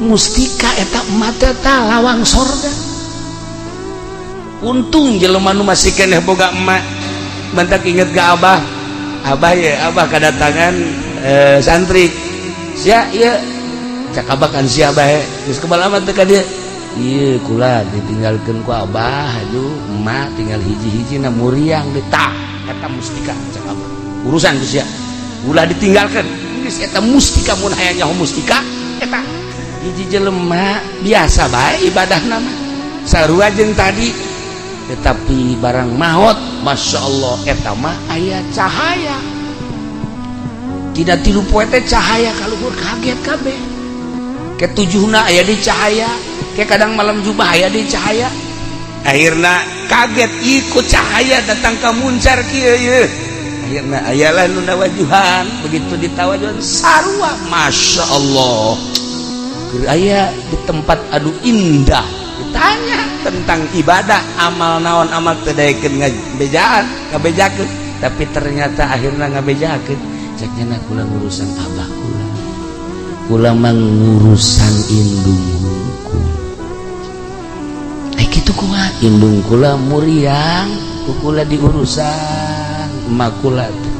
Mustika eta emak teh lawang sorga. Untung jelema nu masih keneh boga emak. Mantak inget ke abah. Abah ya, abah kedatangan santri. Sia ieu cak abah kan sia bae. Geus kebal amat teh ka dieu. Ieu kula ditinggalkeun ku abah aduh emak tinggal hiji-hiji na muriang deui tah eta mustika cak abah. Urusan ku sia. Ulah ditinggalkeun. Geus eta mustika mun hayang nyaho mustika eta hiji jelema biasa bae ibadahna mah. Sarua jeung tadi tetapi barang maot Masya Allah eta mah aya cahaya. Tidak tilu poe teh cahaya kaluhur kaget kabeh. Ketujuhna aya di cahaya, ke kadang malam jubah aya di cahaya. Akhirna kaget ikut cahaya datang ka muncar kieu ieu. Akhirna ayalah nu nawajuhan, begitu ditawajuhan sarua Masya Allah. Keur aya di tempat adu indah. Ditanya tentang ibadah amal naon amal teu daekeun ngabejaan ngabejakeun tapi ternyata akhirna ngabejakeun cek nya kula ngurusan abah kula kula mah ngurusan indung hungkul kitu kumaha indung kula muriang ku kula diurusan emak kula teh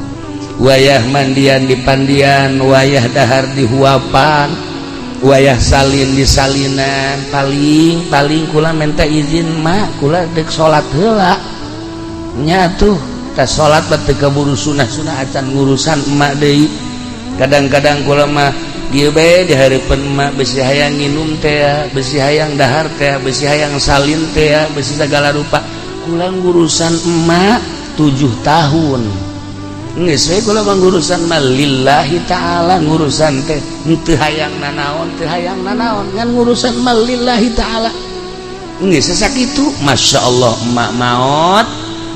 wayah mandian di pandian wayah dahar di huapan wayah salin di salinan paling paling kula minta izin mak kula dek salat heula nya tuh tah salat mah teu kaburu sunah-sunah acan ngurusan emak deui. Kadang-kadang kula mah dieu bae di hareupeun emak besi hayang nginum teh besi hayang dahar teh besi hayang salin teh besi segala rupa kula ngurusan emak 7 tahun. Geus we kula mah ngurusan mah lillahi ta'ala ngurusan teh teu hayang nanaon teu hayang nanaon ngan ngurusan mah lillahi ta'ala. Geus sakitu Masya Allah emak maot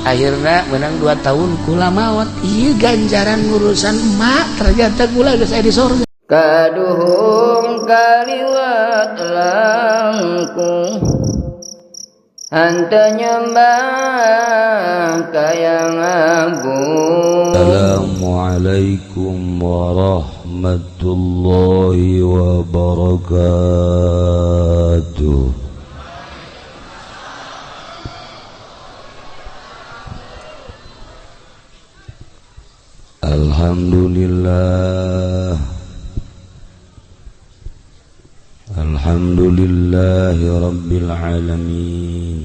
akhirna menang 2 tahun kula maot. Ieu ganjaran ngurusan emak ternyata kula geus aya di sorga. Kaduhung kaliwat langkung henteu nyembah ka yang agung. Assalamualaikum warahmatullahi wabarakatuh. Alhamdulillah. Alhamdulillahi rabbil alamin.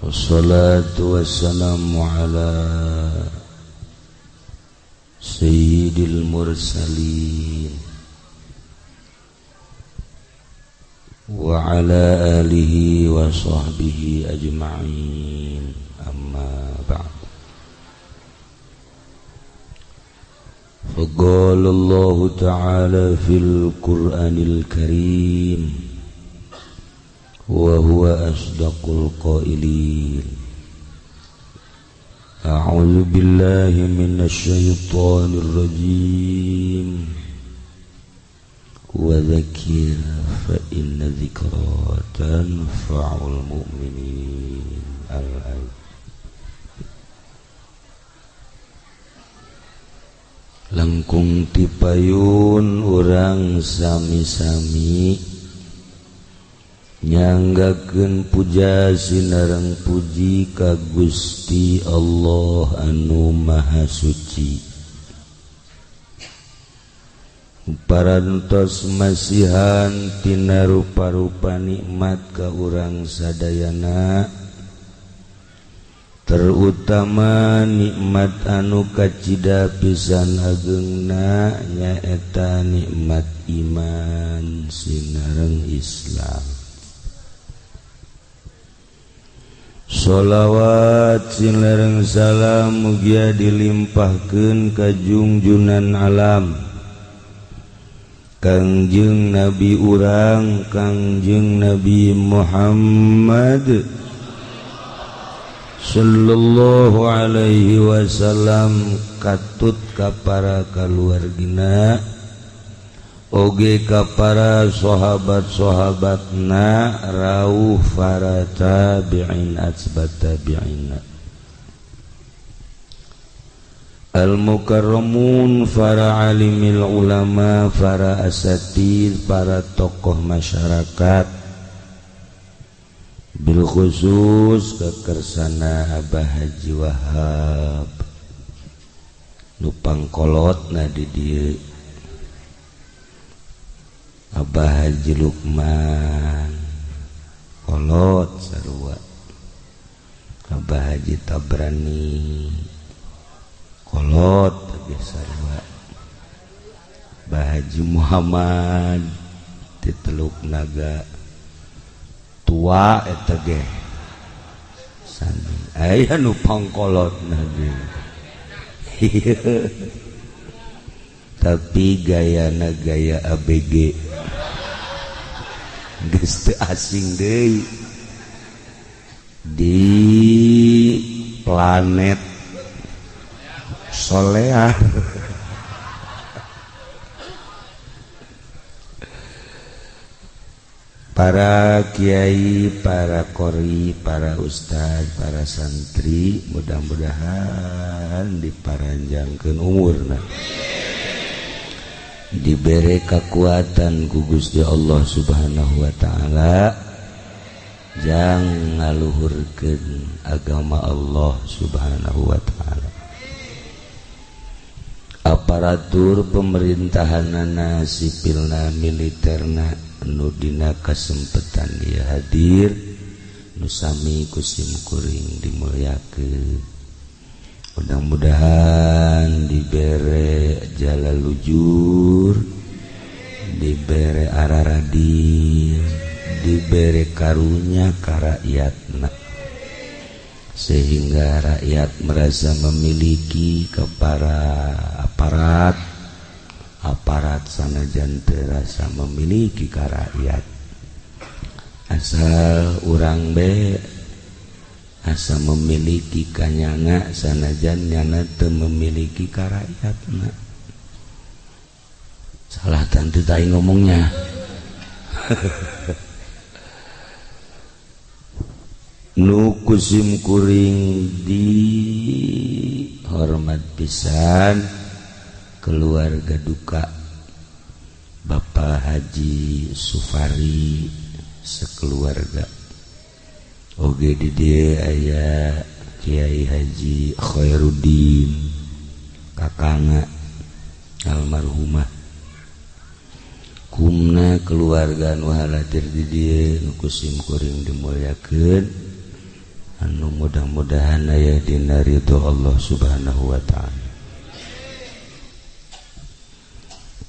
Wassalatu wassalamu ala sayyidil mursalin wa ala alihi wa sahbihi ajma'in. Amma ba'd. فقال الله تعالى في القرآن الكريم وهو أصدق القائلين أعوذ بالله من الشيطان الرجيم وذكر فإن ذكرى تنفع المؤمنين. الآية. Langkung tipayun urang sami-sami nyanggakeun puja sinareng puji ka Gusti Allah anu Maha Suci. Parantos masihan tina rupa-rupa nikmat ka urang sadayana, terutama nikmat anu kacida pisan ageungna nyaeta nikmat iman sinareng Islam. Sholawat sinareng salam mugia dilimpahkeun ka junjunan alam Kangjeng Nabi urang Kangjeng Nabi Muhammad sallallahu alaihi wasallam katut ka para kaluargina oge ka para sahabat-sahabatna rauh para tabi'in atsbat tabi'in. Al-mukarramun, para alimil ulama, para asatid, para tokoh masyarakat, bil khusus kekersana Abah Haji Wahab nu pangkolotna di dieu, Abah Haji Lukman kolot sarua, Abah Haji Tabrani kolot sarua, Abah Haji Muhammad di Teluk Naga tua eta ge sami aya nu pangkolotna deui. Tapi gayana gaya ABG geus teu asing deui di planet Solear. Para kiai, para qori, para ustad, para santri, mudah-mudahan diparanjangkeun umurna, dibere kekuatan ku Gusti Allah Subhanahu wa taala, jang ngaluhurkeun agama Allah Subhanahu wa taala. Aparatur pemerintahanana, sipilna, militerna, nu dina kasempetan ieu hadir, nu sami ku simkuring dimulyakeun. Mudah-mudahan dibere jalan lujur, dibere araradil, dibere karunya ka rakyatna, sehingga rakyat merasa memiliki kepada aparat, aparat sanajan terasa memiliki ka rakyat. Asal urang be asa memiliki kanyana sanajan nyana teu memiliki ka rakyatna. Salah tante tai ngomongnya. Nu kusim kuring di hormat pisan keluarga duka Bapak Haji Sufari sekeluarga. Oge di dieu aya Kiai Haji Khairuddin kakangna almarhumah. Kumna keluarga nu haladir di dieu nu kusim kuring dimulyakeun, anu mudah-mudahan aya dina ridho Allah Subhanahu wa taala.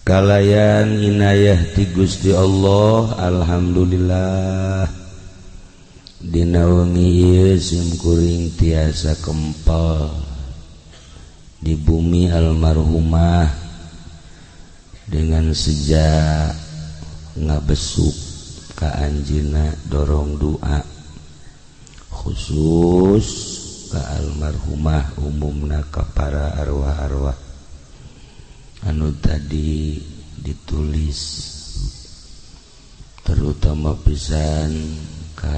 Kalayan inayah ti Gusti Allah, alhamdulillah dina wengi ieu simkuring tiasa kempel di bumi almarhumah dengan sejak ngabesuk ka anjeunna dorong doa khusus ka almarhumah, umumna ka para arwah-arwah anu tadi ditulis, terutama pisan ka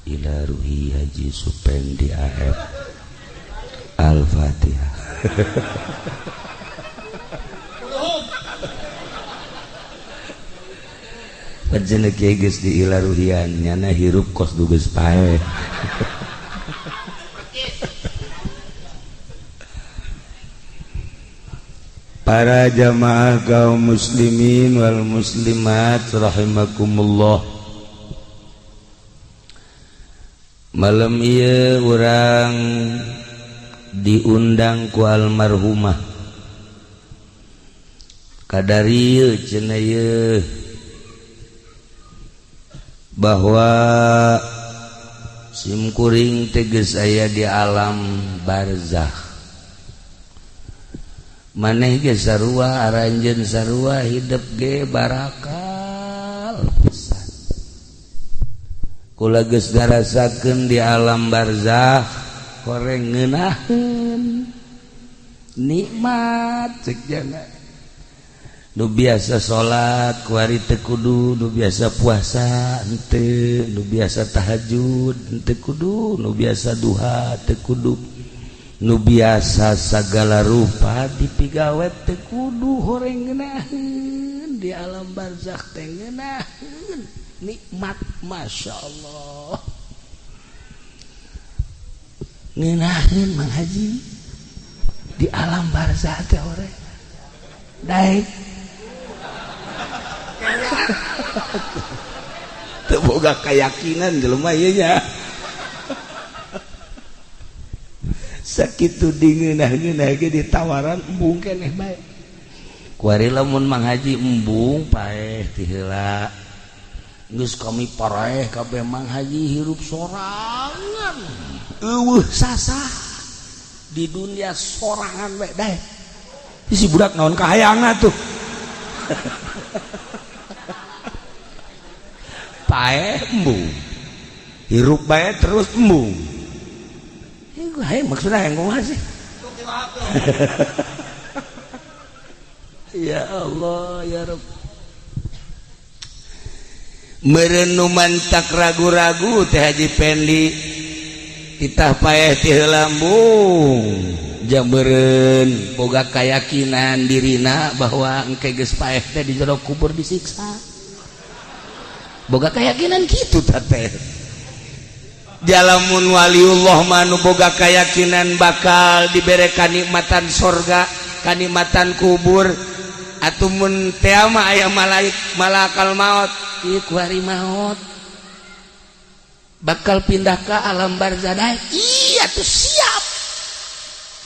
ila ruhi Haji Supendi AF. Al-Fatihah. Pajeneh kieu geus di ila ruhian nyana hirup kos du geus paeh. Para jamaah kaum muslimin wal muslimat rahimakumullah. Malam ieu urang diundang ku almarhumah. Kadarieu cenah ieu bahwa simkuring teh geus aya di alam barzakh. Maneh ge sarua, aranjeun sarua, hidup ge barakal pisan. Kula geus ngarasakeun di alam barzakh koreng ngeunaheun nikmat cek jana. Nu biasa salat kuari teu kudu, nu biasa puasa henteu, nu biasa tahajud henteu kudu, nu biasa duha teu kudu, Nu biasa sagala rupa dipigawe teh kudu horeng ngeunaheun di alam barzakh teh ngeunaheun nikmat, Masya Allah. Ngeunaheun Mang Haji di alam barzakh teh horeng daek. Teu boga keyakinan jelema ieu nya. Sakitu dingeunah-ngeunah ge ditawaran embung keneh bae. Kuari lamun Mang Haji embung paeh ti heula. Geus kami paraeh kabeh Mang Haji hirup sorangan. Eueuh sasah di dunia sorangan we daek. Si budak naon kahayangna tuh. Paeh embung. Hirup bae terus embung. Hai maksudnya yang ngomong sih. Ya Allah ya Rabb. Merenuman tak ragu-ragu teh Haji Pendi titah paeh ti lambung jambeureun boga kayakinan dirina bahwa engke geus paeh teh di jero kubur disiksa. Boga keyakinan kitu teh. Jalamun waliullah manu boga keyakinan bakal dibere kanikmatan sorga, kanikmatan kubur, atumun teama aya malaik malakal maut, ieu kuari maut bakal pindah ke alam barzah. Iya tuh siap.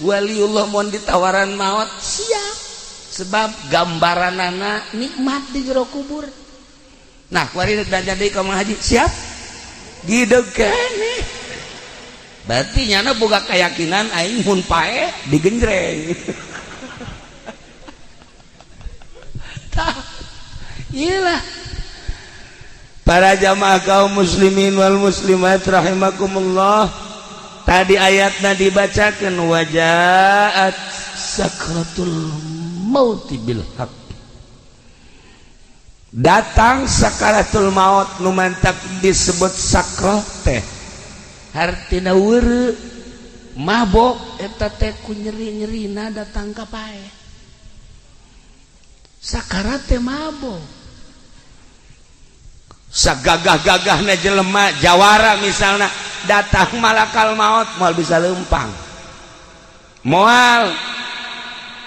Waliullah mun ditawaran maut siap, sebab gambaranana nikmat di jero kubur. Nah kuari jadi ka Mang Haji siap. Gideg keneh. Berarti nyana boga keyakinan aing mun paeh digenjreng. Tah, iyalah. Para jamaah kaum muslimin wal muslimat rahimakumullah. Tadi ayatna dibacakeun wajaat sakratul mauti bil haq. Datang sakaratul maut nu mantak disebut sakroh teh hartina weureu mabok eta teh ku nyeri-nyerina datang ka paeh. Sakarat teh mabok. Sagagah-gagahna jelema jawara misalna datang malakal maut moal bisa leumpang. Moal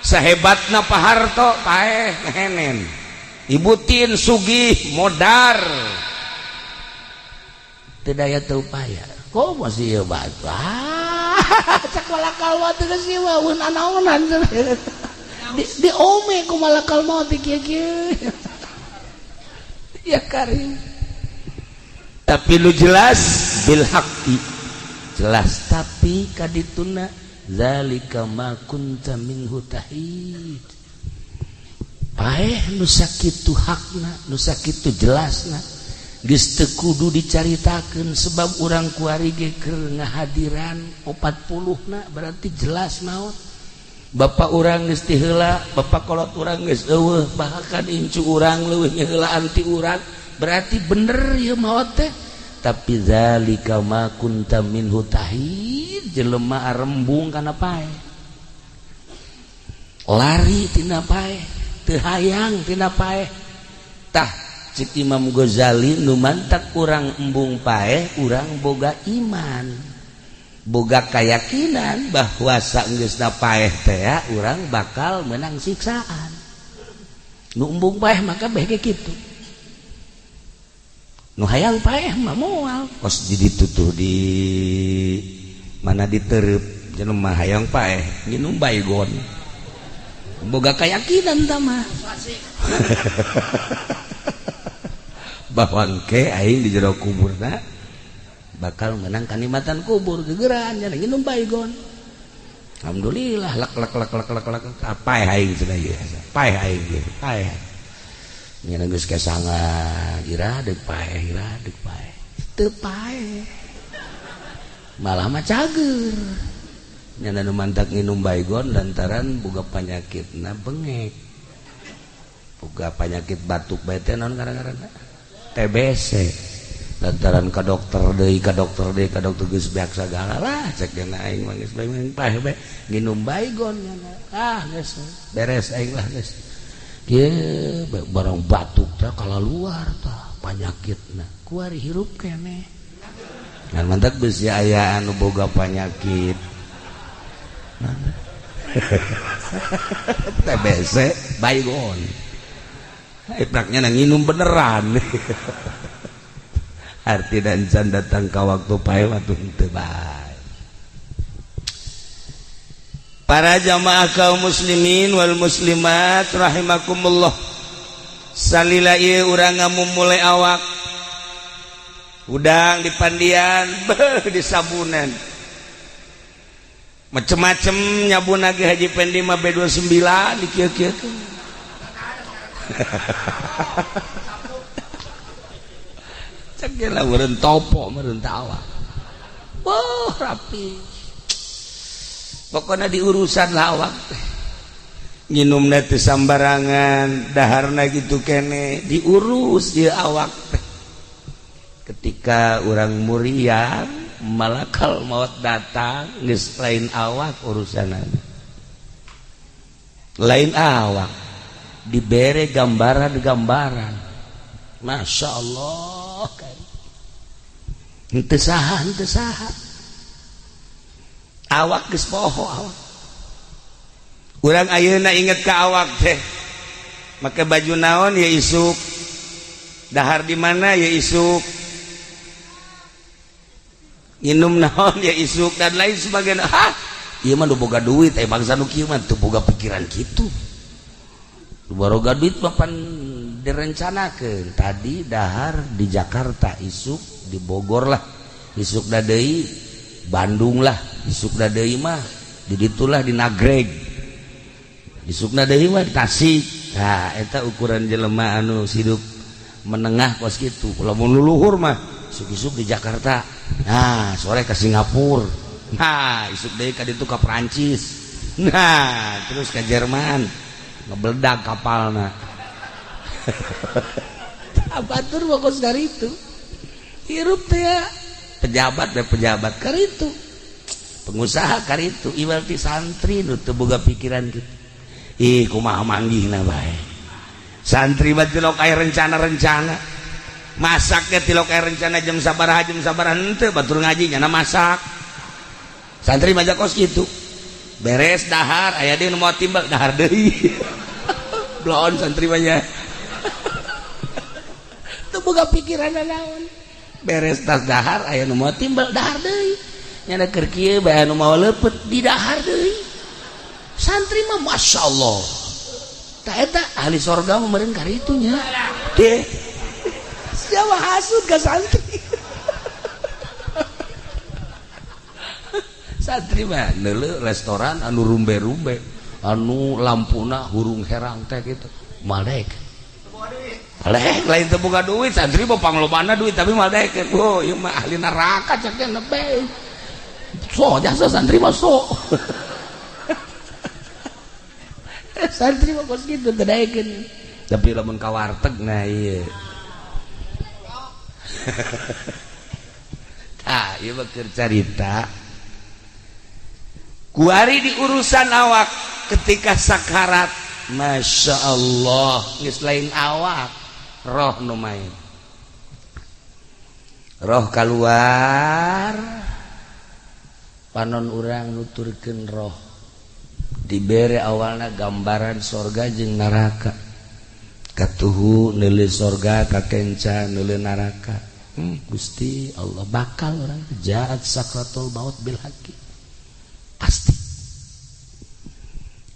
sahebatna Pak Harto paeh ngehenen. Ibu Tin sugih modar teu daya teu upaya. Kok masih ieu batu? Cak malakal maut geus ieu mah naonan. Di ome ku malakal maut kieu-kieu. Ya karim. Tapi lu jelas bil haqqi. Jelas tapi kadituna zalika ma kunta minhu tahid. Paeh nu sakitu hakna, nu sakitu jelasna, geus teu kudu dicaritakeun sebab urang kuari ge keur ngahadiran 40 na berarti jelas maot. Bapak urang geus ti heula, bapak kolot urang geus eueuh, bahkan incu urang leuwih nyeheulaan ti urang, berarti bener ieu maot teh. Tapi zalika ma kunta minhu tahid, jelema arembung kana paeh. Lari tina paeh. Teu hayang tina paeh. Tah cek Imam Ghazali nu mantak urang embung paeh urang boga iman, boga keyakinan bahwa saenggeusna paeh teh urang bakal menang siksaan. Nu embung paeh maka beh ge kitu. Nu hayang paeh mah moal kos di ditutuh di mana ditereup jelema hayang paeh nginum baygon. Boga keyakinan tah mah bahwa engke aing di jero kuburna bakal menang kanikmatan kubur gegeran nya nginum baygon. Alhamdulillah lak lak lak lak lak lak paeh aing cenah ieu paeh aing ieu paeh nya geus kesangan ira deuk paeh ira deuk paeh teu paeh malah mah cager. Nyana nu mantak nginum baygon lantaran boga panyakitna bengek. Boga panyakit batuk bae teh naon ngaran-ngaranna? TBC. Lantaran ka dokter deui, ka dokter deui, ka dokter geus beak sagala lah cek dena aing mah geus bae paeh bae nginum baygon ah geus beres aing lah geus. Kieu barang batuk teh kalaluar tah panyakitna kuari hirup keneh. Ngan mantak beusi aya anu boga panyakit. TBC baygon. Ipraknya nginum beneran. Arti dan can datang ka waktu pae waktu henteu bae. Para jamaah kaum muslimin wal muslimat rahimakumullah. Salila ieu urang ngamumule awak. Udang di pandian, beuh di sabunan. Macem-macem nyabun lagi Haji Pendi mah B29 di kieu-kieu. Cek lah meureun topo meureun awak. Wah, rapi. Pokona diurusan lah awak teh. Nginumna teu sambarangan, daharna kitu kene, diurus ieu awak teh. Ketika urang muriang, malakal maut datang, geus lain awak urusanana. Lain awak dibere gambaran-gambaran. Masya Allah. Henteu saha, henteu saha. Awak geus poho awak. Urang ayeuna inget ka awak teh. Make baju naon ya isuk. Dahar di mana ya isuk. Nginum naon ya isuk dan lain sebagainya. Hah, ieu mah nu boga duit, bangsa nu kieu mah teu boga pikiran kitu. Nu boga duit mah pan direncanakeun. Tadi dahar di Jakarta, isuk di Bogor lah, isuk da deui Bandung lah, isuk da deui mah di ditulah di Nagreg, isuk da deui mah di Tasik. Nah, eta ukuran jelema anu hidup menengah kos kitu. Lamun luluhur mah isuk-isuk di Jakarta, nah sore ke Singapura, nah isuk deui ka ditu ka Perancis, nah terus ke Jerman, ngebeledag kapalna. Abatur mah kos dari itu. Hirup teh ya pejabat teh pejabat kar itu, pengusaha kar itu, iwal ti santri nu teu boga pikiran kitu. Ih kumaha manggihna bae. Santri mah tilok aya rencana-rencana. Masaknya tilok aya rencana jam sabaraha henteu batur ngaji nyana masak. Santri mah kos kitu. Beres dahar aya deui nu moal timbal dahar deui. Bloon santri mah nya. Teu boga pikiran naon. Beres tas dahar aya nu moal timbal dahar deui. Nyana keur kieu bae anu mawa leupeut di dahar deui. Santri mah Masya Allah. Tah eta ahli sorga mah meureun karitu nya. Deh. Siapa hasud ka santri? Santri mah neuleuh restoran anu rumbe-rumbe, anu lampuna hurung herang teh kitu. Malek. Malek lain teu boga duit, santri mah panglobana duit tapi malek. Oh, ieu mah ahli neraka cek teh nebe. So jasa santri mah so. Santri mah kos kitu teu daekeun. Tapi lamun ka warteg nah ieu. Tah, ieu mah keur carita. Kuari di urusan awak ketika sakarat, Masya Allah, geus lain awak, roh nu main. Roh keluar, panon urang nuturkeun roh. Dibere awalna gambaran sorga jeung neraka. Katuhu neuleuh sorga, kakenca neuleuh neraka. Gusti Allah bakal orang jaat sakratul maut bil haqi. Pasti.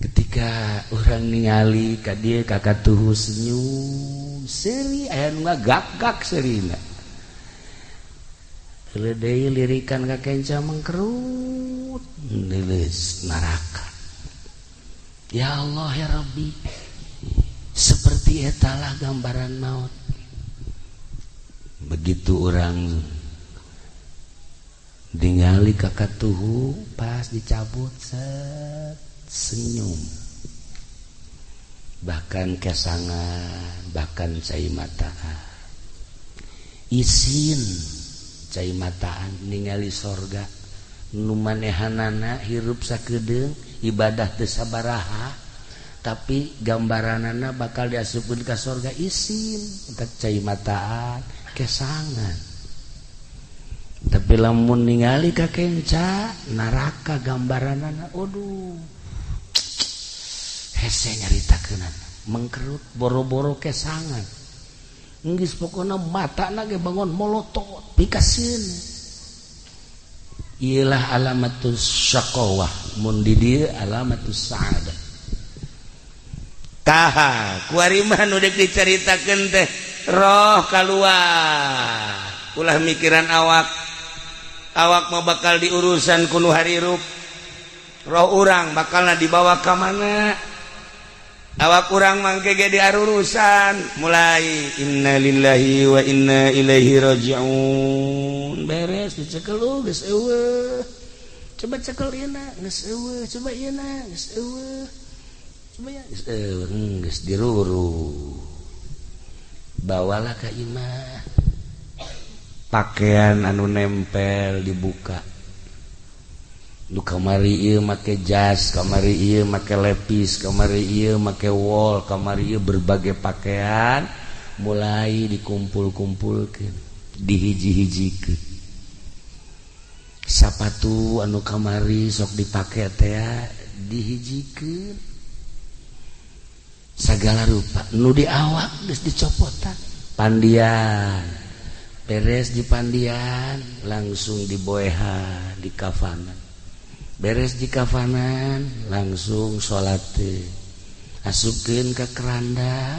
Ketika orang ningali ka dieu ka katuhu senyum, seuri aya nu ngagak-gak seurina. Teu deui lirikan ka kenca mengkerut neuleus neraka. Ya Allah ya Rabbi, seperti etalah gambaran maut. Begitu orang ningali kakak tuhu pas dicabut set senyum, bahkan kesangan, bahkan cai mata. Isin cai mataan ningali sorga nu manehanana hirup sakedeung, ibadah teu sabaraha, tapi gambaranana bakal diasupkeun ka sorga. Isin entak cai mataan kesangan. Tapi lamun ningali ka kenca neraka gambaranana, aduh, hese nyaritakeunana, mengkerut boro-boro kesangan. Geus pokona matana ge bangun molotot pikaseun. Iyalah alamatus syaqawah, mun di dieu alamatus sa'adah. Tah, kuari mah nu deuk dicaritakeun teh roh kaluar. Ulah mikiran awak. Awak mah bakal diurusan ku nu harirup. Roh urang bakalna dibawa ka mana? Awak urang mangke ge diarurusan. Mulai innalillahi wa inna ilaihi rajiun. Beres dicekel, oh, geus eueuh. Coba cekel ieu, geus eueuh, coba ieu, geus eueuh. Coba ya, geus eueuh, geus diruru. Bawalah ka imah. Pakaian anu nempel dibuka. Nu kamari ieu make jas, kamari ieu make lepis, kamari ieu make wol, kamari ieu berbagai pakaian mulai dikumpul-kumpulkeun, dihiji-hijikeun. Sapatu anu kamari sok dipake teh dihijikeun. Segala rupa nu di awak geus dicopotan. Pandian beres, di pandian langsung diboehan, di kafanan. Beres di kafanan langsung salat, asupkeun ke keranda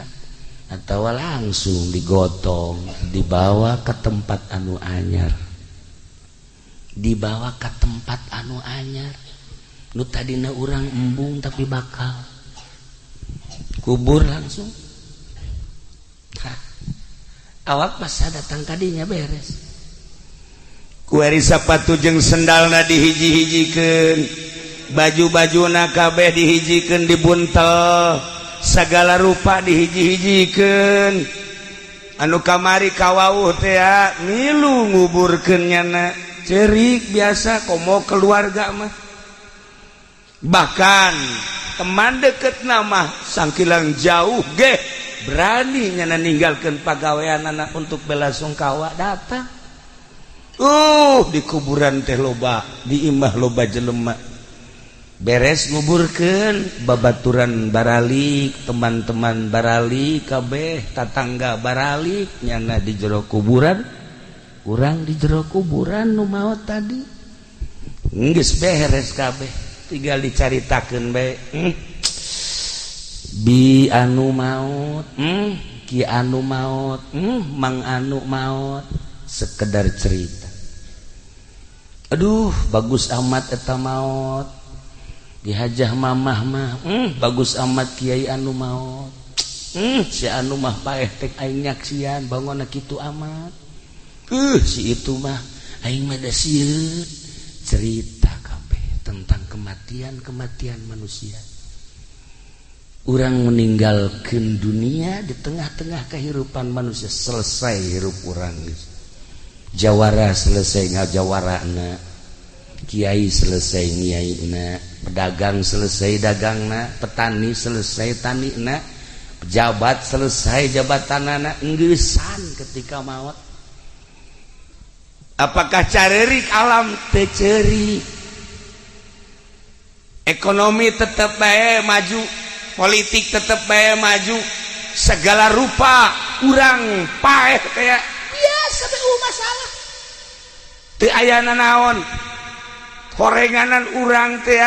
atau langsung digotong, dibawa ke tempat anu anyar, dibawa ke tempat anu anyar, nu tadina urang embung tapi bakal kubur langsung. Hah. Awak masa datang kadinya beres. Kuari sapatu jeung sendalna dihiji-hijikeun, baju-bajuna kabeh dihijikeun, dibuntel, segala rupa dihiji-hijikeun. Anu kamari kawauh teh milu nguburkeun nyana, cerik biasa komo keluarga mah, bahkan teman deket nama sangkilang jauh ge berani nyana ninggalkeun pagawean anak untuk bela sungkawa datang. Di kuburan teh loba, di imah loba jelema. Beres nguburkeun, babaturan baralik, teman-teman baralik kabeh, tatangga baralik, nyana di jero kuburan, urang di jero kuburan nu maot tadi. Geus beres kabeh, tinggal dicaritakeun bae. Bi anu maot, ki anu maot, mang anu maot, sekedar cerita. Aduh, bagus amat eta maot, dihajah mamah mah. Bagus amat kiai anu maot. Si anu mah paeh tek aing nyaksian bangun kitu amat. Si itu mah aing mah da sieun. Cerita kabeh tentang kematian-kematian manusia. Urang meninggalkan dunia di tengah-tengah kehidupan manusia, selesai hirup urang. Jawara selesai ngajawarana, kiai selesai ngiaina, pedagang selesai dagangna, petani selesai tanina, pejabat selesai jabatanana, enggesan ketika maut. Apakah carerik alam? Teu ceurik. Ekonomi tetap bae maju, politik tetap bae maju, segala rupa urang paeh kayak biasa bae, masalah teu aya nanaon. Horenganan urang teh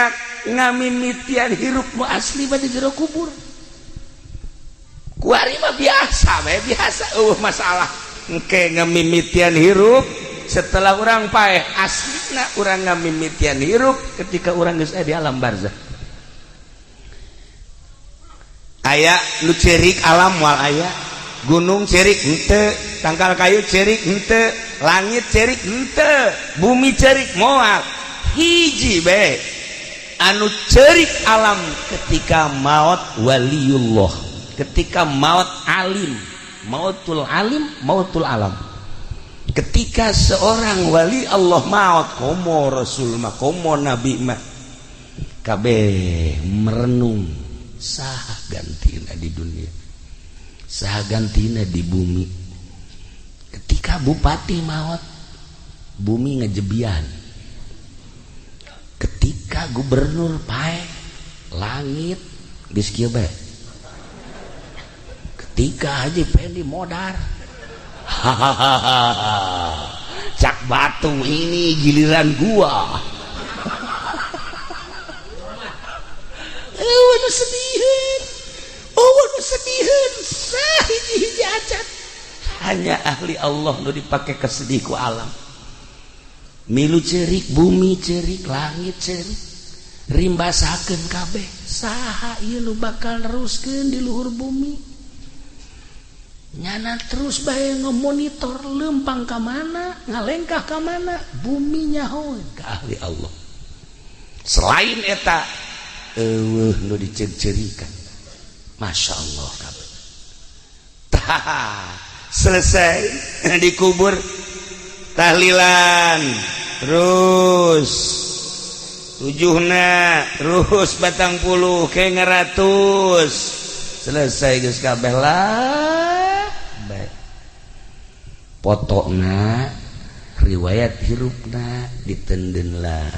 ngamimitian hirup nu asli mah di jero kubur. Kuari mah biasa bae, biasa, eueuh masalah. Engke ngamimitian hirup setelah urang paeh, aslina urang ngamimitian hirup ketika urang geus aya di alam barzah. Aya nu cerik alam? Moal aya. Gunung cerik henteu, tangkal kayu cerik henteu, langit cerik henteu, bumi cerik moal. Hiji be anu cerik alam ketika maut waliullah, ketika maut alim, mautul alim, mautul alam. Ketika seorang wali Allah maut, komo Rasul mah, komo Nabi mah, kabeh merenung, saha gantina di dunia, saha gantina di bumi. Ketika bupati maut, bumi ngejebian. Ketika gubernur paeh, langit geus kieu bae. Ketika Haji Pendi modar, hahaha, cak batu, ini giliran gua. Oh, nu sediheun, oh, nu sediheun, sahiji-hiji acan. Hanya ahli Allah nu dipake kesedih ku alam. Milu cerik bumi, cerik langit, cerik rimbasakeun kabeh. Saha ieu nu bakal neruskeun di luhur bumi? Nyana terus bae ngemonitor lempang ka mana, ngalengkah ka mana, bumi nyahoeun ka ahli Allah. Selain eta eueuh nu diceuk-ceurikan. Masya Allah kabeh. Tah, selesai dikubur, tahlilan terus tujuhna, terus 40 ke ngeratus, selesai geus kabeh lah. Baik, potongna riwayat hirupna ditenden lah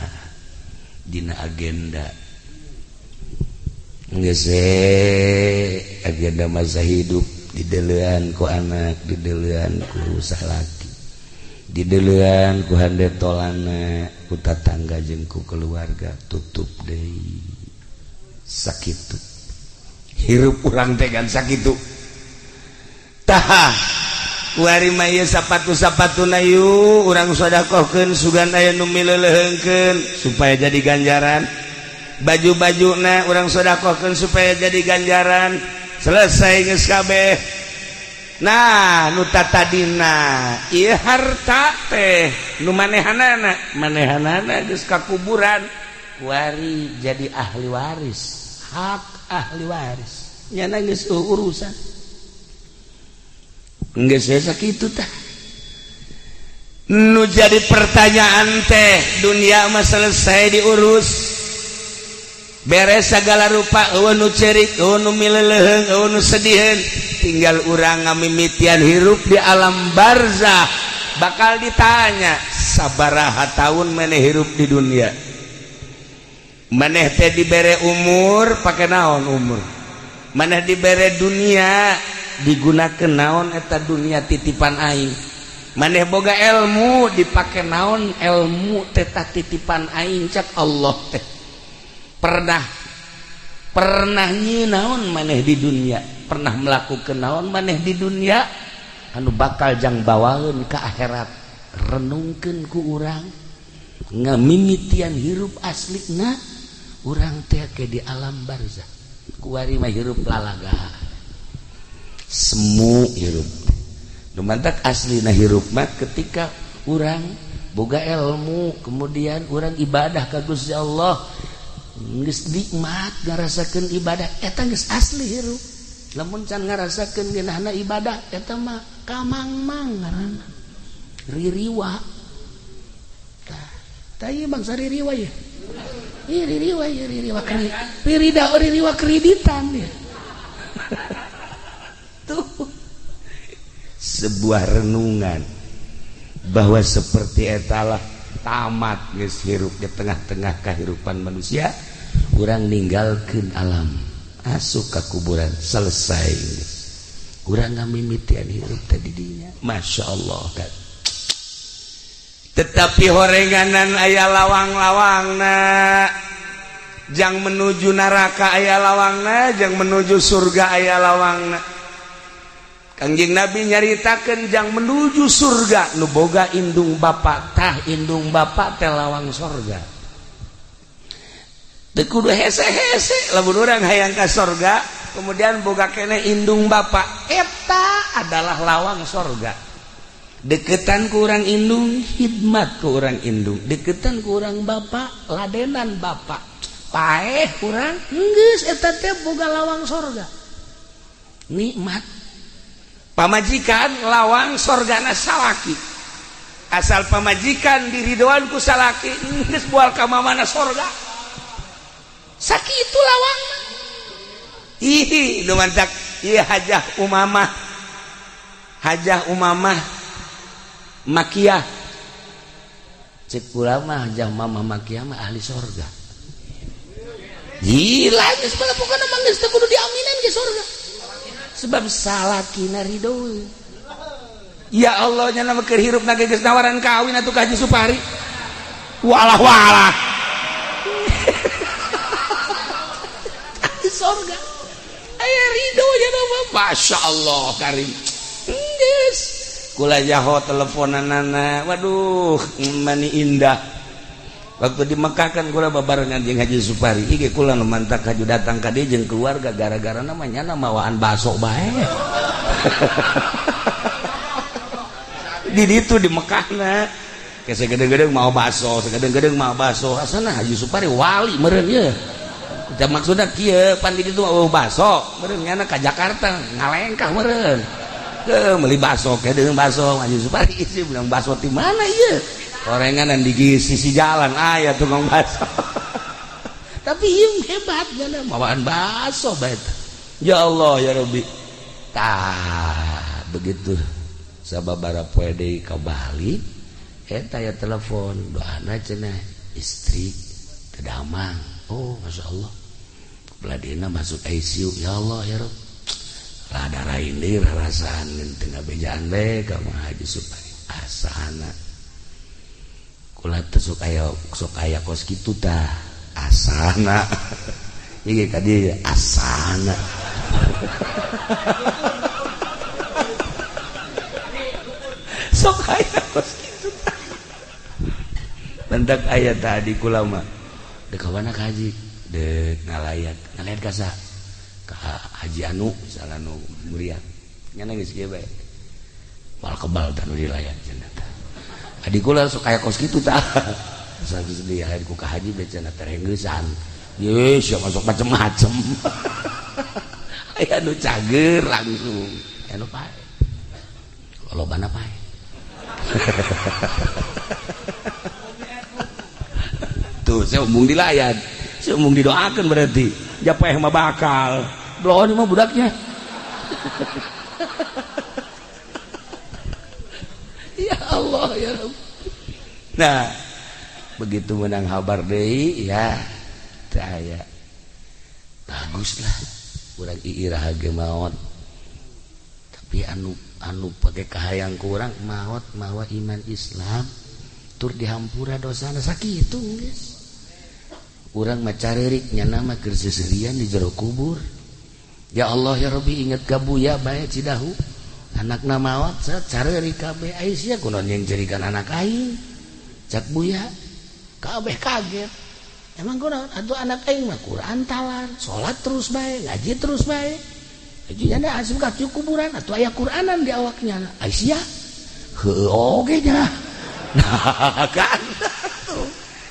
dina agenda. Geus agenda masa hidup didelean ku anak, didelean ku salaki, didelean ku hande tolana, ku tatangga jeung ku keluarga, tutup deui. Sakitu hirup urang teh kan, sakitu. Tah, kuari mah ieu sapatu-sapatuna yu urang sedekahkeun, sugan aya nu mileuleheungkeun supaya jadi ganjaran. Baju-bajuna urang sedekahkeun supaya jadi ganjaran. Selesai geus kabeh. Nah, nu tatadina ieu harta teh nu manehanana, manehanana geus ka kuburan, kuari jadi ahli waris, hak ahli waris nyana geus urusan. Geus sakitu tah. Nu jadi pertanyaan teh, dunia mah selesai diurus, beres segala rupa, eueuh nu cerik, eueuh nu mileleuheung, eueuh nu sediheun. Tinggal urang ngamimitian hirup di alam barzah, bakal ditanya, sabaraha tahun maneh hirup di dunia? Maneh teh dibere umur, pake naon umur? Maneh dibere dunia, digunakan naon eta dunia titipan aing? Maneh boga ilmu, dipake naon ilmu teta titipan aing? Cak Allah teh, pernah pernah naon maneh di dunia? Pernah melakukan naon maneh di dunia anu bakal jang bawaeun ke akhirat? Renungkeun ku urang ngamimitian hirup aslina urang teh ke di alam barzah. Kuari mah hirup lalaga, semu hirup. Nu mantak aslina hirup mah ketika urang boga ilmu, kemudian urang ibadah ka Gusti Allah, geus nikmat ngarasakeun ibadah, eta geus asli hirup. Lamun can ngarasakeun ngeunahna ibadah, eta mah kamangmang ngaranna, ririwa. Tah, tah, ieu bangsa ririwa ya. Ih, ririwa ya, ririwa kri ririda, ririwa kreditan ya. Tuh sebuah renungan bahwa seperti etalah tamat geus hirup di tengah-tengah kehidupan manusia. Urang ninggalkeun alam, asup ka kuburan, selesai. Urang ngamimitian hirup tadi dinya. Masya Allah kan. Tetapi horenganan aya lawang-lawangna jang menuju neraka, aya lawangna jang menuju surga, aya lawangna. Kangjeng Nabi nyaritakeun jang menuju surga nu boga indung bapak. Tah, indung bapak teh lawang sorga. Teu kudu hese-hese lamun urang hayang ka sorga, kemudian boga kene indung bapak, eta adalah lawang sorga. Deketan ku urang indung, khidmat ku urang indung. Deketan ku urang bapak, ladenan bapak. Paeh urang geus, eta teh boga lawang sorga, nikmat. Pamajikan lawang sorgana salaki. Asal pamajikan diridoan ku salaki geus moal ka mana sorga. Sakitu lawang. Ih, nu mantak ieu Hajah Umamah. Hajah Umamah Makiyah. Cek kula mah Hajah Mamah Makiyah mah ahli sorga. Gila geus pokona mah geus teu kudu diaminan ke sorga. Sebab salakina ridho. Ya Allah, nya nama keur hirup na geus nawaran kawin atuh ka Haji Supari. Walah walah. Ahli sorga. Aya ridho nya nama Masya Allah karim. Geus. Kula jaho teleponanana. Waduh, mani indah. Waktu di Mekah kan kula babarengan jeung Haji Supari. Ieu kula nu mantak haji datang ka dieu jeung keluarga gara-gara namanya mawaan baso bae. Di ditu di Mekahna. Ke sagedeng-gedeng mau baso, sagedeng-gedeng mau baso. Asana Haji Supari wali meureun ieu. Da maksudna kieu, pan di ditu eueuh baso, meureun nyana ka Jakarta ngalengkah meureun. Heuh, meuli baso, kedeung baso Haji Supari sih bilang baso ti mana ieu? Orengan di sisi jalan aya tukang bakso. Tapi ieu hebat nyana mawaan bakso bae. Ya Allah ya Rabbi. Tah begitu sababara poe deui ka Bali eta ya telepon doana cenah istri teu damang. Oh Masya Allah. Beladina masuk ICU ya Allah ya Rabb. Rada rain deui rarasaan teu ngabejaan bae ka Haji Supari asana. Kula teh sok aya kos kitu tah asana. Ieu ka dieu asana. Sok aya kos kitu tah. Bentak aya tadi kula mah. Deuk ka mana ka haji? Deuk ngalayat. Ngalayat ka saha? Ka Haji Anu misalna nu muriat. Nya geus kieu bae. Moal kebal tah nu dilayat cenah tah. Adik kula sok aya kos kitu tah. Sageus diayat ku ka haji bae cenah terenggeusan. Ye, sia masuk macem-macem. Aya nu cager langsung, aya nu pae. Lolobana pae. Tuh, saya umung dilayat. Saya umung didoakeun berarti. Japeh mah bakal. Bloon mah budaknya. Ya Allah ya Rabb. Nah, begitu menang kabar deui ya teu aya. Baguslah urang iirah ge maot. Tapi anu pake kahayang ku urang maot mawa iman Islam tur dihampura dosana sakitu geus. Urang mah careurik nya mah keur seuseurian di jero kubur. Ya Allah ya Rabbi inget ka Buya bae Cidahu. Anakna maot careurik kabeh ai sia kunaon yang jerikan anak aing. Cak Buya kabeh kaget. Emang kunaon atuh anak aing mah Quran talar, salat terus bae, ngaji terus bae. Ngaji nya asup ka kuburan atuh aya Quranan di awaknya. Ai sia heueuh oge nya. Nah kan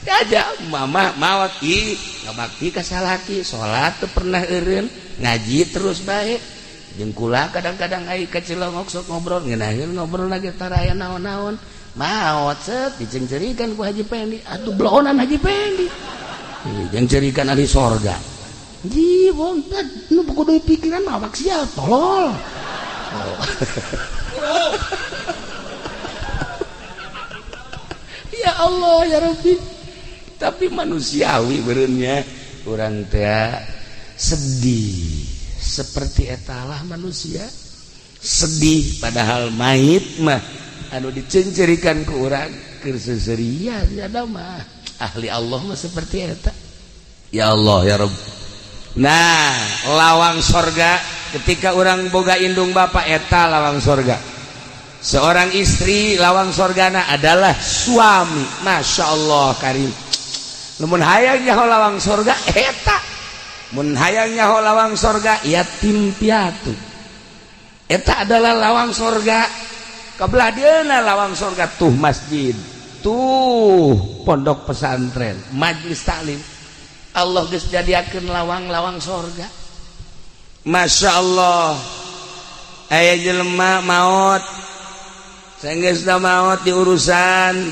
aja mama maot ih ngabakti ka salaki, salat teu pernah eureun, ngaji terus bae. Jeung kula kadang-kadang ai ka Cilongok sok ngobrol ngeunaheun ngobrol lagi taraya naon-naon. Maot set dicengcerikan ku Haji Pendi, atuh blohonan Haji Pendi. Jeung cerikan ahli sorga. Ji wong nu kudu pikiran awak sia tolol. Oh. Ya Allah ya Rabbi. Tapi manusiawi beureunya urang teh sedih. Seperti etalah manusia sedih padahal mayit mah anu dicencerikan ku urang keur seuseurian ada mah ahli Allah mah seperti eta. Ya Allah ya Rabb. Nah, lawang sorga ketika orang boga indung bapak eta lawang sorga. Seorang istri lawang sorgana adalah suami. Masya Allah karim. Lamun hayang nyaho lawang sorga eta. Mun hayang nyaho lawang sorga yatim piatu. Eta adalah lawang sorga. Kabelah dieuna lawang sorga tuh masjid, tuh pondok pesantren, majlis taklim. Allah geus jadiakeun lawang-lawang sorga. Masya Allah. Aya jelema maot Sanggeusna maot diurusan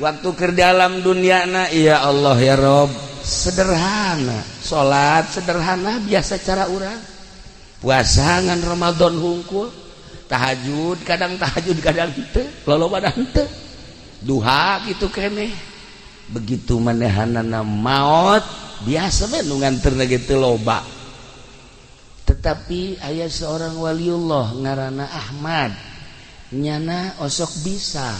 waktu ke dalam dunia na, ya Allah ya Rob, sederhana salat, sederhana biasa cara urang puasa, ngan Ramadan hungkul, tahajud kadang tahajud kadang henteu, loloba henteu, duha gitu keneh. Begitu manehanana maot biasa we nu nganterna gitu loba. Tetapi aya seorang waliullah ngaranna Ahmad, nyana osok bisa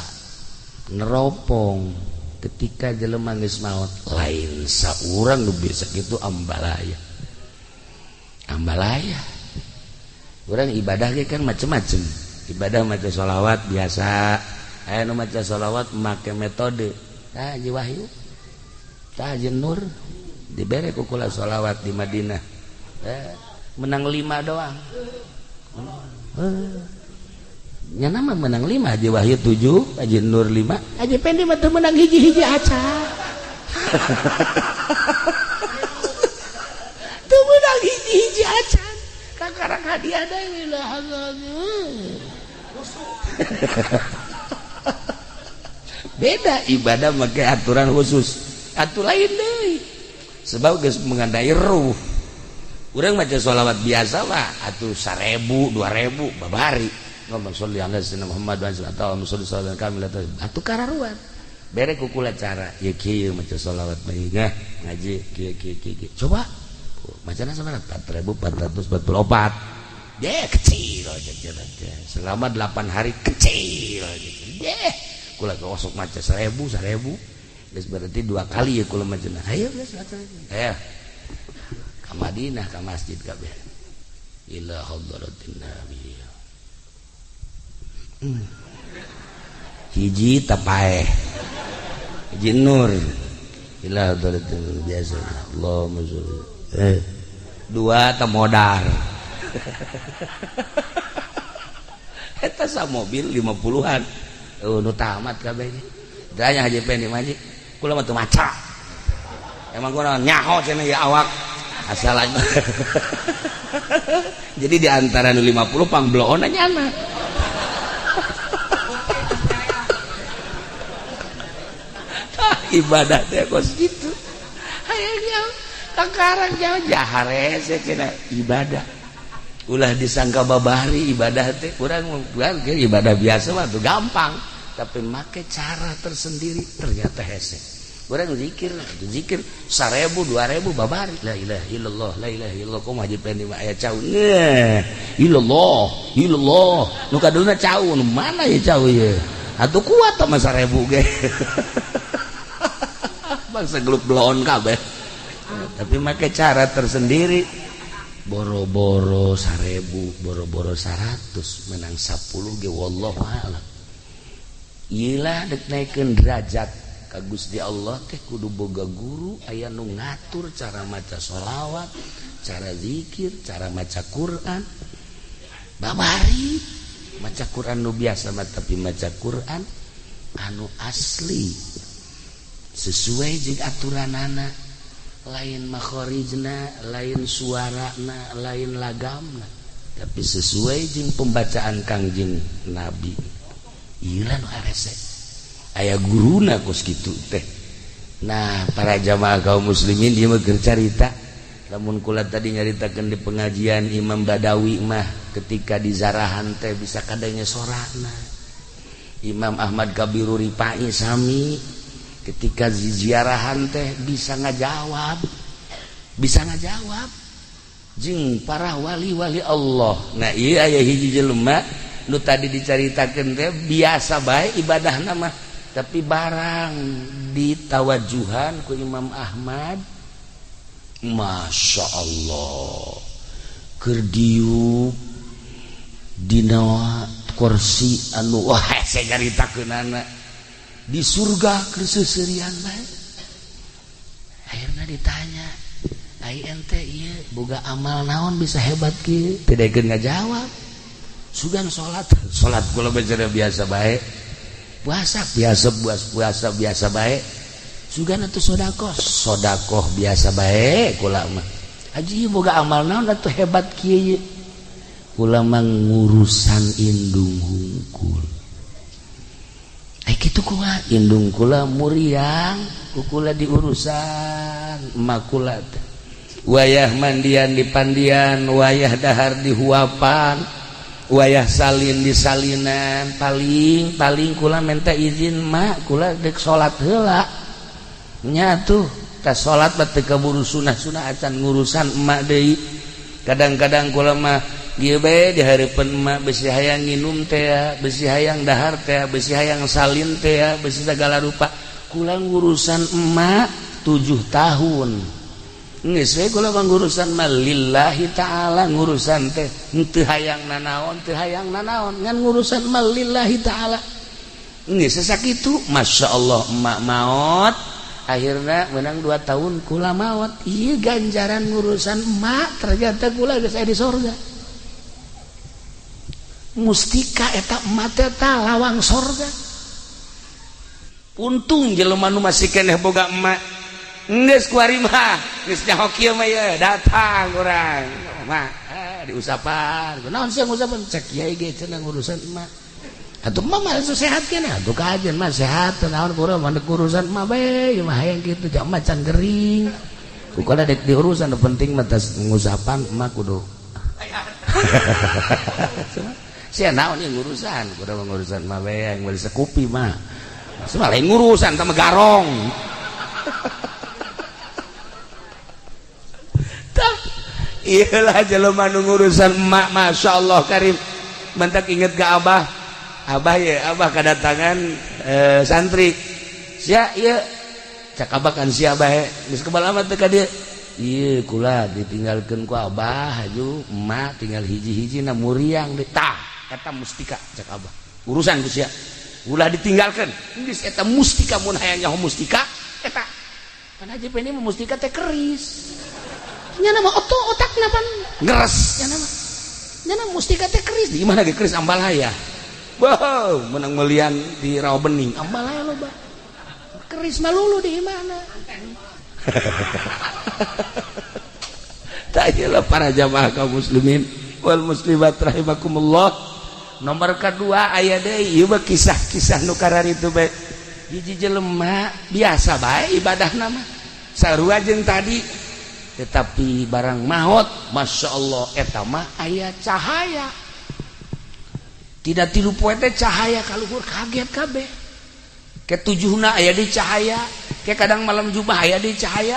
neropong ketika jelema geus maot. Lain saurang nu bisa gitu, ambalaya ambalaya. Urang ibadah ge kan macem-macem ibadah, maca sholawat biasa, aya nu maca sholawat make metode. Tah Haji Wahyu, tah Haji Nur dibere ku kula sholawat di Madinah, menang 5 doang. Nya nama menang 5, Haji Wahyu 7, Haji Nur 5, Haji Pendi mah teu menang hiji-hiji aca. Teu menang hiji-hiji aca. Kakarang hadiah deui lah. Beda ibadah make aturan khusus. Atuh lain deui. Sebab geus mengandai ruh. Urang maca sholawat biasa mah atuh 1000, 2000 babari. Allahumma sholli ala sayyidina Muhammad wa ala alihi wa sahbihi. Atuh kararuan. Bere ku kula cara ieu kieu maca sholawat mah ngaji kieu kieu kieu. Coba macana sabaraha? 4444. Deh kecil aja selama 8 hari kecil deh. Kula osok maca 1000 1000. Geus berarti 2 kali ya kula macana. Ayo geus maca. Ayo. Ka Madinah ka masjid kabeh. Ila hadratin nabi. Hiji tapaeh, hiji nur, ila hadratin biasa. Allahumma sholli. Dua temodar. Eta sa mobil 50-an. Nu tamat kabeh. Tanya Haji Pendi mah, kula mah teu maca. Emang kula nyaho cenah ya awak. Asal aja. Jadi di antara nu 50 pangbloona nyana. Ibadah teh kos gitu. Hayang jauh, kakarang jauh jaharese cenah ibadah. Ulah disangka babari ibadah teh urang ibadah biasa mah tuh gampang, tapi make cara tersendiri ternyata hese. Urang zikir, zikir 1000 2000 babari la ilaha illallah la ilaha illallah kumaha Haji Pendi mah aya cau. Nah, illallah illallah nu kadulna cau nu mana ya cau ieu? Atuh kuat mah 1000 ge. Bangsa gelup bloon kabeh. Tapi make cara tersendiri. Boro-boro 1000, boro-boro 100, menang 10 ge wallahu a'lam. Ieu dek naikeun derajat ka Gusti Allah teh kudu boga guru aya nu ngatur cara maca sholawat, cara zikir, cara maca Quran. Babari maca Quran nu biasa mah, tapi maca Quran anu asli sesuai jeung aturanana, lain makhorijna, lain suarana, lain lagamna, tapi sesuai jeung pembacaan Kangjeng Nabi. Ieu nu harese aya guruna kos kitu teh. Nah, para jamaah kaum muslimin ieu mah keur carita. Lamun kula tadi nyaritakeun di pengajian Imam Badawi mah ketika di zarahan teh bisa kadanya sorana. Imam Ahmad Kabiru Ripai sami ketika ziarahan teh bisa ngajawab, bisa ngajawab jeung para wali-wali Allah. Nah, ieu aya hiji jelema nu tadi dicaritakeun teh biasa bae ibadahna mah, tapi barang ditawajuhan ku Imam Ahmad, Masya Allah, keur diuk dina kursi anu wah hese nyaritakeunana di surga keur seuseurian bae. Akhirna ditanya, ai ente ieu boga amal naon bisa hebat kieu? Teu daekeun ngajawab. Sugan salat, salat kula baca biasa bae. Puasa biasa, puasa biasa bae. Sugan atuh sedekah, sedekah biasa bae kula mah. Haji boga amal naon atuh hebat kieu? Kula mah ngurusan indung hungkul. Kitu kumaha indung kula muriang ku kula diurusan emak kula teh. Wayah mandian di pandian, wayah dahar di huapan, wayah salin di salinan, paling paling kula minta izin mak kula dek salat heula. Nya tuh ka salat mah teu kaburu sunah-sunah acan ngurusan emak deui. Kadang-kadang kula mah ieu bae di hareupeun emak besi hayang nginum teh, besi hayang dahar teh, besi hayang salin teh, besi segala rupa. Kula ngurusan emak 7 tahun. Geus we kula mah ngurusan mah lillahi ta'ala, ngurusan teh henteu hayang nanaon, teu hayang nanaon, ngan ngurusan mah lillahi ta'ala. Geus sakitu, Masya Allah emak maot. Akhirnya menang 2 tahun kula maot. Ieu ganjaran ngurusan emak ternyata kula geus aya di sorga. Mustika eta emak teh lawang sorga. Untung jelema nu masih keneh boga emak. Geus kuari mah, geus nyaho kieu mah ye, datang urang. Mak, diusapan. Naon sih ngusapan? Cek kiai ge cenah ngurusan emak. Atuh emak mah sehat keneh, atuh kajen mah sehat, naon kurang mah urusan emak bae, ieu mah hayang kitu jam mah can gering. Ku kala dek diurusan nu penting mah tas ngusapan emak kudu. Sia naon ieu ngurusan, kudu ngurusan emak bae yang meuli sekupi mah. Semua lain ngurusan tah garong. Tah iyalah jelema nu ngurusan emak, Masya Allah karim. Mentak inget ke abah. Abah ya, abah kedatangan santri. Sia ieu cak abah kan sia bae. Geus kebal amat teh ka dieu. Ieu kula ditinggalkeun ku abah haju emak tinggal hiji-hiji na muriang deui. Tah eta mustika cak abah. Urusan ku sia. Ulah ditinggalkeun. Geus eta mustika mun hayang nyaho mustika eta. Pan haji ini mah mustika teh keris. Nya nama oto otakna pan ngeres nya nama. Nya nama mustika teh keris. Di mana ge keris ambalaya? Wow, menang melian di Rawa Bening. Ambalaya loba. Keris malulu di mana? Ta'ala para jamaah kaum muslimin wal muslimat rahimakumullah. Nomor kedua aya deui ieu mah kisah-kisah nu kararitu bae. Hiji jelema biasa bae ibadahna mah. Sarua jeung tadi. Tetapi barang maot, Masya Allah eta mah aya cahaya. Tidak tilu poe teh cahaya kaluhur kaget kabeh. Ketujuhna aya di cahaya, ke kadang malam jubah aya di cahaya.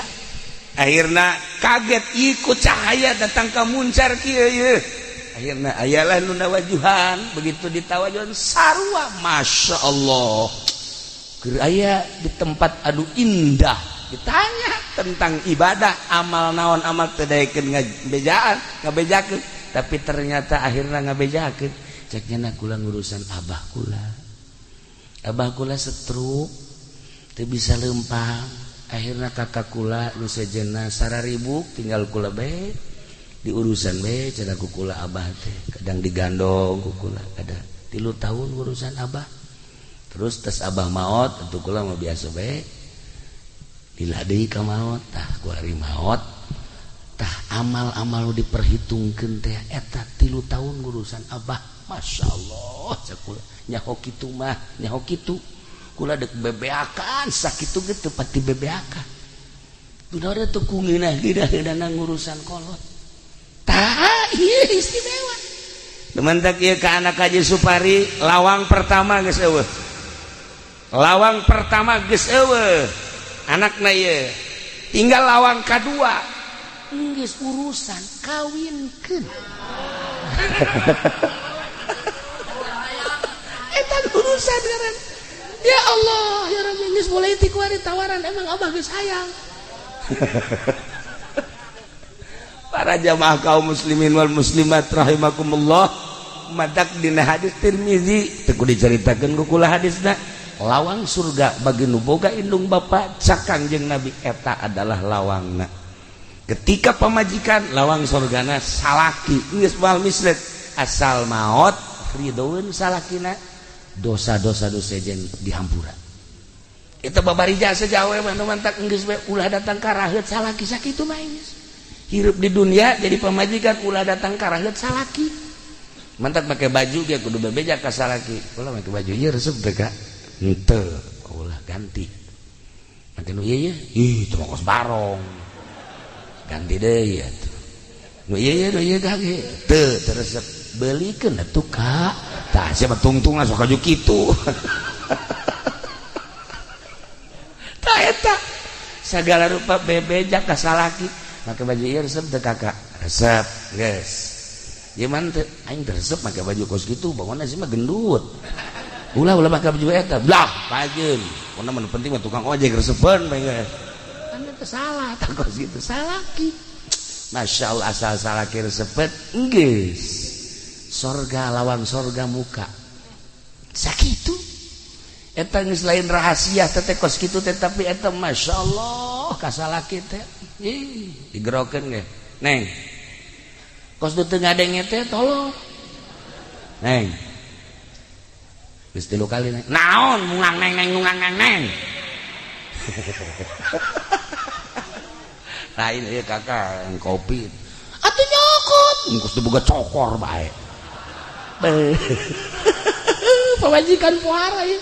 Akhirna kaget ikut cahaya datang ka muncar kieu ieu. Akhirna ayalah nu nawajuhan, begitu ditawajuhan sarua Masya Allah. Keur aya di tempat anu indah, ditanya tentang ibadah, amal naon amal teu daekeun ngabejaan, ngabejakeun, tapi ternyata akhirna ngabejakeun. Cek nya kula ngurusan abah kula. Abah kula setruk, teu bisa lempang. Akhirna kakak kula nu sejenna sararibuk tinggal kula bae diurusan bae cenah ku kula abah teh. Kadang digandong ku kula, ada 3 tahun urusan abah. Terus tes abah maot atuh kula mah biasa bae. Lila deui ka maot, tah ku ari maot. Tah amal-amal nu diperhitungkeun teh eta 3 tahun urusan abah. Masya Allah cakula nyaho kitu mah nyaho kitu kula dek bebeakan sakitu ge teu pati bebeakan dunaria teu ku ngeunah-ngeunah ngurusan kolot tah ieu istimewa dementak ieu ka anak Haji Supari lawang pertama geus eueuh, lawang pertama geus eueuh anakna ieu tinggal lawang kadua geus urusan kawinkeun. Eta urusan ngaran. Ya Allah, ya Rabbi, geus mulai ti kuari tawaran emang abah geus hayang. Para jamaah kaum muslimin wal muslimat rahimakumullah, madak dina hadis Tirmizi teu kudu dicaritakeun ku kula hadisna. Lawang surga bagi nu boga indung bapa cak Kangjeng Nabi eta adalah lawangna. Ketika pamajikan lawang surgana salaki geus moal mislet asal maot ridhoeun salakina dosa-dosa dosa jen dihampura. Eta babari jasa jawe mah nu mantak geus we ulah datang ka raheut salaki sakitu mah geus. Hirup di dunia jadi pamajikan ulah datang ka raheut salaki. Mantak make baju ge kudu bebeja ka salaki. Ulah make baju ieu resep teh ka. Henteu, ulah ganti. Make nu ieu ye, ih teu kos barong. Ganti deui atuh. Nu ieu ye, nu ieu kage. Teu teu resep. Belikeun atuh Kak. Tah sia mah tungtungna sok aju kitu. Tah eta sagala rupa bebeja ka salaki. Make baju ieu resep teu Kakak? Resep, geus. Gimana teu? Aing teu resep make baju kos kitu, bangunna sih mah gendut. Ulah ulah make baju eta. Blah, pajeun. Pokona mah nu penting mah tukang ojek resepeun bae geus. Kan eta salah tah kos kitu, salaki. Masya Allah asal salaki resepet geus. Sorga lawan sorga muka. Sakitu. Eta geus lain rahasia teh kos kitu teh, tapi eta Masya Allah ka salaki teh. Ih, digerokeun ge. Neng. Kos du teu ngadenge teh tolong. Neng. Geus 3 kali neng. Naon mungang neng neng mungang neng neng. Lain ieu kakak kopi. Atuh nyokot. Kos diboga cokor bae. Pamajikan puara ya.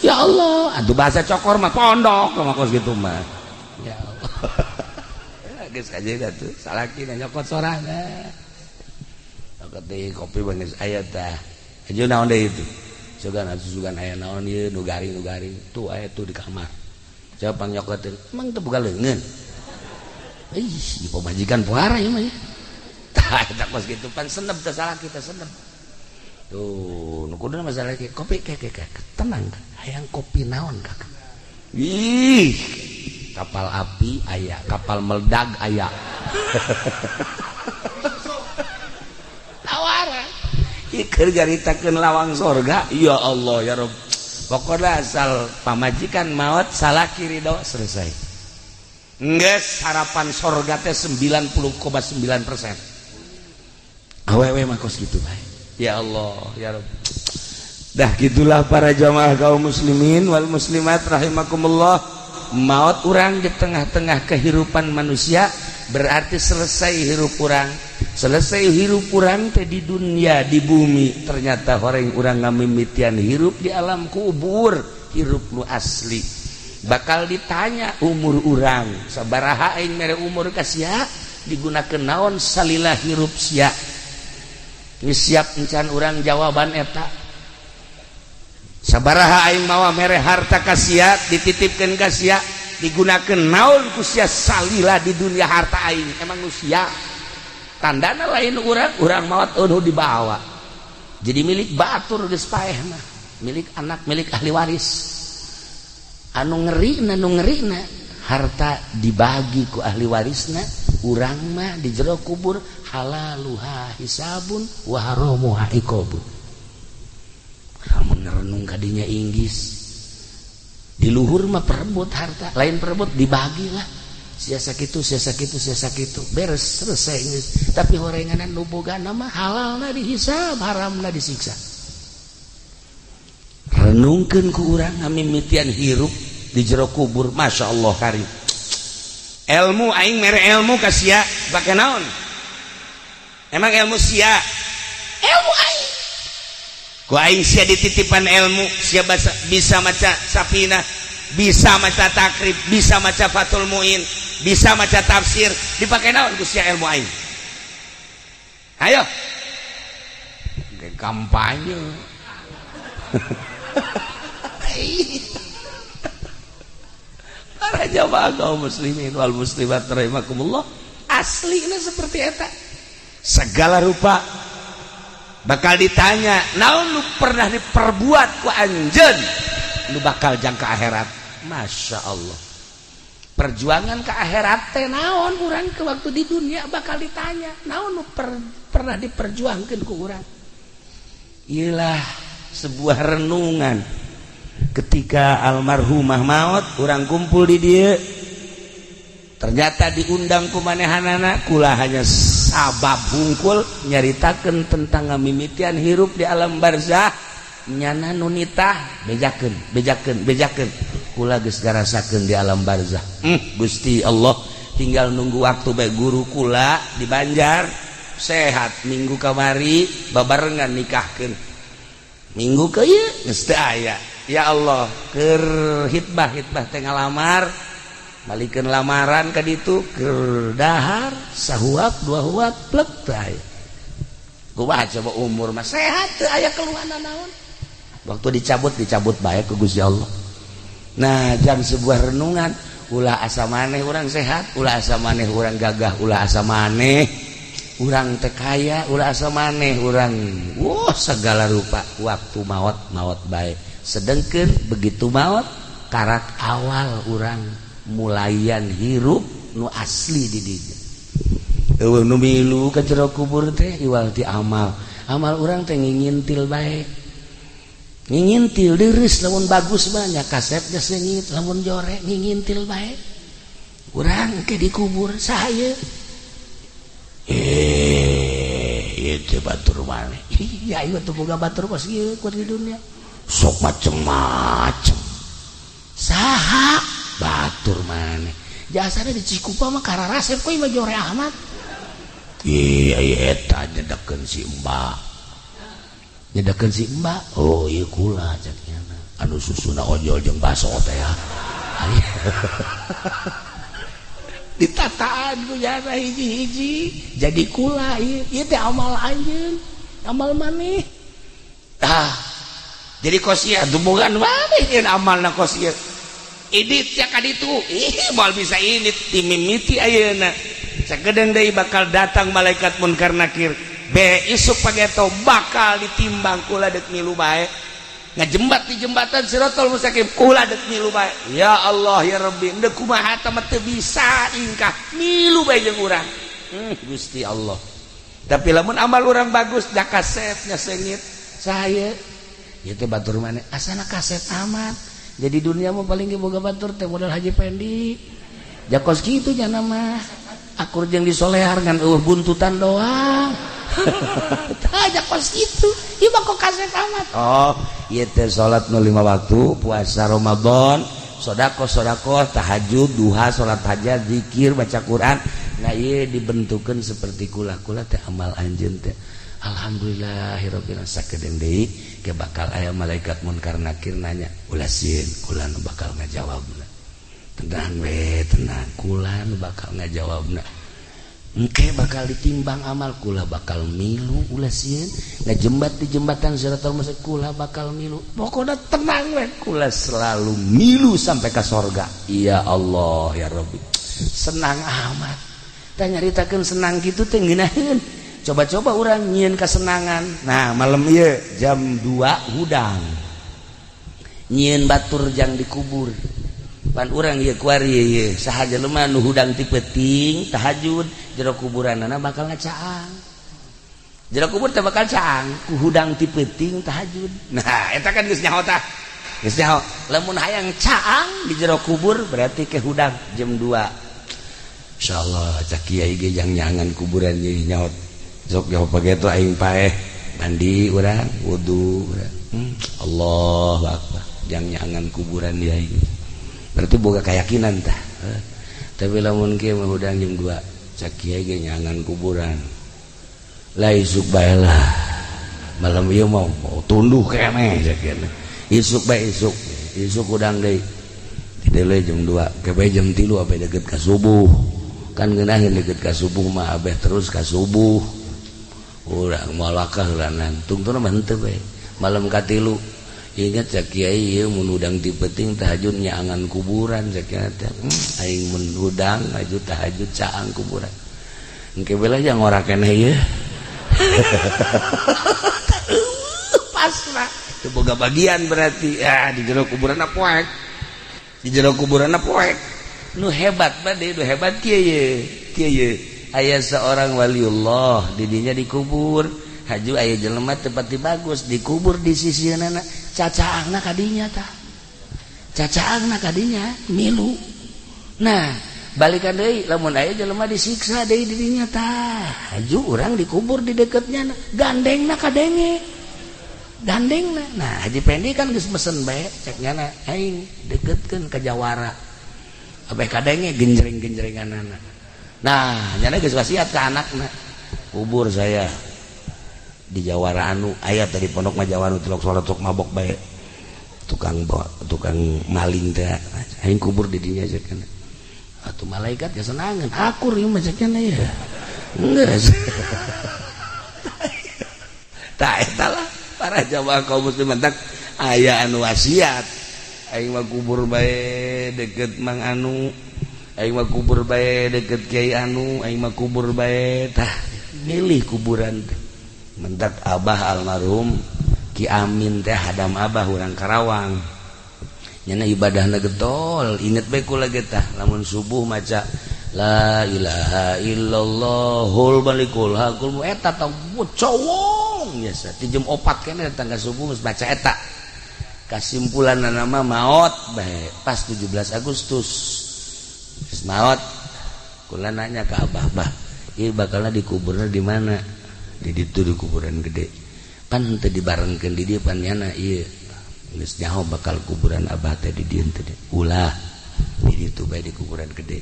Ya Allah, atuh bahasa cokor mah pondok mah kos kitu mah. Ya Allah. Geus aja atuh salaki nyokot sorangan. Nyokot deui kopi geus aya tah. Aja naon deui itu. Sugan atuh sugan aya naon ieu nu garing-garing tuh aya tuh di kamar. Coba pangnyokotkeun, emang teu boga leungeun. Ih, pamajikan puara ieu mah ya. Tah eta kos kitu pan senep teh salaki teh senep. Tuh, nu kuduna masalah kopi ke tenang hayang kopi naon Kakak. Ih, kapal api aya, kapal meledag aya. Tawaran. Ieu keur nyaritakeun lawang sorga, ya Allah ya Rabb. Pokona asal pamajikan maot salaki ridho selesai. Geus harapan sorga teh 90,9%. Awewe mah kos kitu bae. Ya Allah ya Rabb. Dah gitulah para jamaah kaum muslimin wal muslimat rahimakumullah. Maut urang di tengah-tengah kehidupan manusia berarti selesai hirup urang. Selesai hirup urang teh di dunia, di bumi. Ternyata horeng urang ngamimitian hirup di alam kubur, hirup nu asli. Bakal ditanya umur urang, sabaraha aing mere umur ka sia, digunakeun naon salila hirup sia. Geus siap encan urang jawaban eta. Sabaraha aing mawa mere harta ka sia, dititipkeun ka sia, digunakeun naon ku sia salila di dunia harta aing. Emang nu sia tandana lain urang, urang maot eueuh dibawa. Jadi milik batur geus paeh mah, milik anak, milik ahli waris. Anu ngerina, nu ngerina harta dibagi ku ahli warisna, urang mah di jero kubur halaluha hisabun wa haramuha iqabun. Lamun ngerenung kadinya inggis di luhur mah perebut harta, lain perebut dibagilah. Sia sakitu, sia sakitu, sia sakitu, beres selesai geus. Tapi horenganan nu bogana mah halalna dihisab, haramna disiksa. Renungkeun ku urang ngamimitian hirup di jero kubur, Masya Allah karim. Ilmu aing mere ilmu ka sia bake naon? Emang ilmu sia? Ilmu aing. Ku aing sia dititipan ilmu, sia bisa maca Safinah, bisa maca Takrib, bisa maca Fathul Muin, bisa maca tafsir, dipake naon ku sia ilmu aing? Ayo. Kampanye. Para jamaah kaum muslimin wal muslimat rahimakumullah, aslinya seperti eta. Segala rupa bakal ditanya, naon lu pernah diperbuat ku anjeun, lu bakal jangka akhirat. Masya Allah. Perjuangan ke akhirat teh naon urang ke waktu di dunia bakal ditanya, naon lu pernah diperjuangkeun ku urang. Iyalah sebuah renungan. Ketika almarhumah maut, urang kumpul di dieu, ternyata diundang ku manehanana, kula hanya sabab hungkul nyaritakeun tentang ngamimitian hirup di alam barzah, nyana nu nitah bejakeun bejakeun bejakeun, kula geus ngarasakeun di alam barzah. Gusti Allah, tinggal nunggu waktu bae. Guru kula di Banjar sehat minggu kamari babarengan nikahkeun, minggu ke ieu geus teu aya. Ya Allah, keur hitbah hitbah teh ngalamar, balikeun lamaran ka ditu, keur dahar sahuap dua huap plek teh aya. Kumaha coba, umur mah sehat, teu aya keluhan naon. Waktu dicabut, dicabut bae ku Gusti Allah. Nah, jam sebuah renungan, ulah asa maneh urang sehat, ulah asa maneh urang gagah, ulah asa maneh urang teh kaya, ulah asa maneh urang wah segala rupa. Waktu maot, maot bae. Sedengkeun begitu maot, karak awal urang mulayan hirup nu asli di dinya. Euweuh nu milu ka jero kubur teh iwal ti amal. Amal urang teh ngingintil bae, ngingintil deres. Lamun bagus banyak kasepnya seungit, lamun jore ngingintil bae. Urang ke dikubur saya, eh, itu batur maneh. Iya, ieu tuh boga batur kos ieu ku di dunia sok macem-macem. Saha batur maneh? Jasana di Cikupa mah kararasep kok mah jore amat. Iya iya, eta nyedekeun si Mbak, nyedekeun si Mbak. Oh iya, kula cek nyana anu susuna ojol jeung baso teh ya. Ditataan ku jana hiji-hiji jadi kula. Ieu ieu teh amal anjeun, amal maneh. Ah, jadi kos ieu dumungan maneh nyeun amalna kos ieu idit ya ka ditu. Ih, moal bisa ini timimiti ayeuna. Sakedeung deui bakal datang malaikat Munkar Nakir be isuk pageto, bakal ditimbang. Kula deuk milu bae ngajembat di jembatan Sirotol Mustaqim, kula dek milu bae. Ya Allah ya Rabbi, ndek kumaha tah, teu bisa ingkah, milu bae jeung urang. Gusti Allah. Tapi lamun amal urang bagus da kasepnya seungit saya ieu teh batur maneh asana kasep amat. Jadi dunia mah paling ge boga batur teh modal Haji Pendi jakos kitu nya mah akur jeung disolehar ngan eueuh buntutan doang. Tah, kos kitu ieu mah kok kasep amat. Oh, ieu teh salat nu lima waktu, puasa Ramadan, sedekah, sedekah, tahajud, duha, salat hajat, zikir, baca Quran. Nah, ieu dibentukeun seperti kula-kula teh amal anjeun teh. Alhamdulillahirabbil alamin. Sakedeung deui ke bakal aya malaikat Munkar Nakir nanya, ulah sieun, kula nu bakal ngajawabna. Tenang we, tenang, kula nu bakal ngajawabna. Engke bakal ditimbang amal, kula bakal milu, ulah sieun. Ngajembat di jembatan Siratal Mustaqim, kula bakal milu. Pokoknya tenang we, kula selalu milu sampai ke sorga. Ya Allah ya Rabbi, senang amat. Tah, nyaritakeun senang gitu teh ngeunaheun. Coba-coba urang nyieun kesenangan. Nah, malam ieu jam 2 hudang nyieun batur jang dikubur. Pan urang ieu kuari ieu saha jelema nu hudang ti peuting tahajud, jero kuburanana bakal ngacaang. Jero kubur teh bakal caang ku hudang ti peuting tahajud. Nah, eta kan geus nyaho tah, geus nyaho. Lamun hayang caang di jero kubur berarti ke hudang jam 2. Insyaallah cak kiai ge jang nyangan kuburan jadi nyaho. Sok jauh pageto aing paeh, mandi urang, wudu urang. Allahu akbar, jang nyangan kuburan dia ini berarti boga keyakinan tah. Tapi lamun kieu mah hudang jam 2 cak kiai ge nyangan kuburan lah, isuk bae lah. Malam ieu mau mau tunduh keneh cak kieu. Isuk bae, isuk isuk hudang deui. Tidele jam 2 ke bae jam 3 abeh deket ka subuh. Kan ngeunaheun deket ka subuh mah, abeh terus ka subuh urang moal wakah heulanan tungtuna mah henteu bae. Malam katilu ingat cak kiai ieu mun hudang ti peuting tahajud nyaangan kuburan cak kiai teh. Aing mun hudang aju tahajud caang kuburan, engke bela jang ngora keneh ieu. Pasrah teu boga bagian berarti ya di jero kuburan poek, di jero kuburan poek. Nu hebat bade, nu hebat kieu ye, kieu ye. Aya seorang waliullah didinya dikubur. Haju aya jelema teu pati bagus dikubur di sisieunana, cacaangna kadinya tah, cacaangna kadinya milu. Nah, balikan deui, lamun aya jelema disiksa deui didinya tah, haju urang dikubur di deketnya, gandengna kadenge, gandengna. Nah, Haji Pendi kan geus mesen bae cek nyana, aing deketkeun ka jawara abeh kadenge genjreng-genjrenganana. Nah, nyana geus wasiat ka anakna, kubur saya di jawara anu aya tadi pondok mah, jawara tilok salat sok mabok bae. Tukang tukang maling teh aing kubur di dinya cek kana. Atuh malaikat kesenangan akur ieu mah cek kana ya. Geus. Tah eta lah para jamaah kaum muslimin tak aya anu wasiat aing mah kubur bae deket Mang Anu, aing mah kubur bae deket Kiai Anu, aing mah kubur bae tah milih kuburan teh. Mentak abah almarhum Ki Amin teh hadam abah urang Karawang. Nyana ibadahna getol, inget bae kula ge tah lamun subuh maca la ilaha illallahul malikul hakul eta tah cowong biasa ti jam 4 keneh datang ka subuh geus maca eta. Kasimpulan nama maot bae pas 17 Agustus. Geus maot kula nanya ka abah, "Bah, ieu bakalna dikuburna di mana?" Di ditu di kuburan gede. Pan teu dibarengkeun di dieu pan nyana ieu. Geus nyaho bakal kuburan abah teh di dieu teh. Ulah di ditu bae di kuburan gede.